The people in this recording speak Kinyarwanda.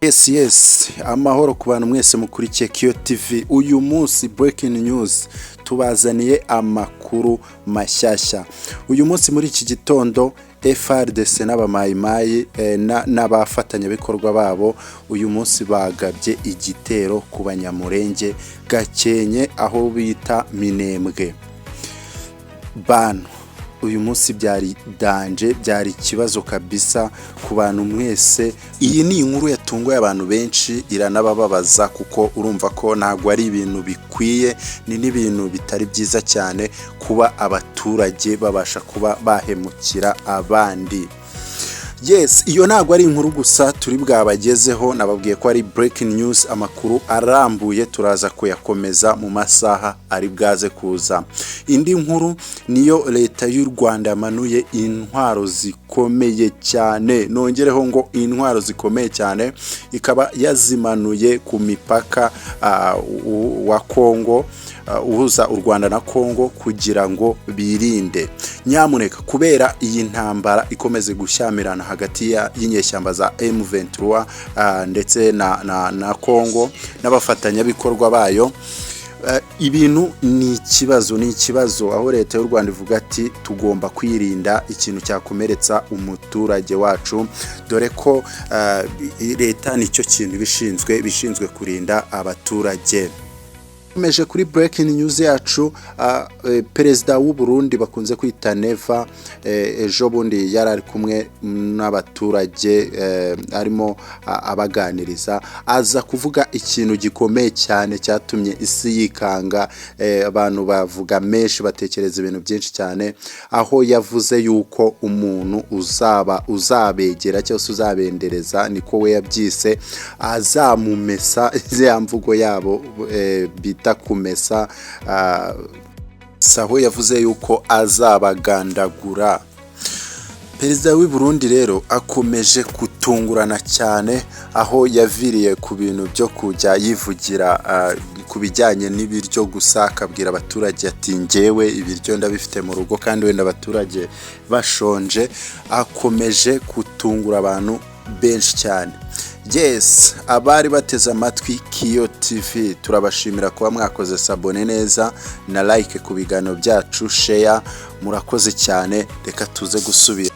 Yes, amahoro ku bantu mwese mukurikiye Kiyo TV. Uyu munsi breaking news, tubazaniye amakuru mashyashya. Uyu munsi muri iki gitondo FARDC n'abamayimayi n'abafatanyabikorwa babo uyu munsi bagabye igitero ku Banyamurenge Gakenke, aho bita Minembwe. Bantu, uyu munsi byari danger, byari ikibazo kabisa ku bantu mwese. Iyi ni inkuru yatunguye abantu benshi, iranabababaza, kuko urumva ko ntabwo ari ibintu bikwiye, ni n'ibintu bitari byiza cyane kuba abaturage babasha kuba bahemukira abandi. Yes, iyo ntabwo ari inkuru gusa turi bwabagezeho. Nababwiye ko ari breaking news, amakuru arambuye turaza kuyakomeza mu masaha ari bwaze kuza. Indi nkuru niyo leta y'u Rwanda yamanuye intwaro zikomeye cyane, nongereho ngo intwaro zikomeye cyane, ikaba yazimanuye ku mipaka wa Kongo, uhuza u Rwanda na Kongo, kugira ngo birinde nyamuneka, kubera iyi ntambara ikomeze gushyamirana hagati y'inyeshyamba za M23 ndetse na Kongo n'abafatanyabikorwa bayo. Ibintu ni ikibazo, ni ikibazo aho leta y'u Rwanda ivuga ati tugomba kwirinda ikintu cyakomeretsa umuturage wacu, dore ko leta nicyo kintu bishinzwe kurinda abaturage. Tukomeje kuri breaking news yacu, perezida w'u Burundi bakunze kwita Neva, ejo bundi yari ari kumwe n'abaturage, arimo abaganiriza, aza kuvuga ikintu gikomeye cyane cyatumye isi yikanga, abantu bavuga menshi, batekereza ibintu byinshi cyane, aho yavuze yuko umuntu uzaba uzabegera cyangwa se uzabendereza, niko we yabyise, azamumesa, ya mvugo yabo bita kumesa. Saho yavuze yuko azabagandagura. Perezida w'i Burundi rero akomeje gutungurana cyane, aho yaviriye ku bintu byo kujya yivugira ku bijyanye n'ibiryo gusa, akabwira abaturage ati ngewe ibiryo ndabifite mu rugo, kandi wenda abaturage bashonje. Akomeje gutungura abantu benshi cyane. Yes, abari bateze amatwi Kiyo TV, turabashimira kuba mwakoze s'abonner neza na like ku biganiro byacu, share. Murakoze cyane, reka tuze gusubira.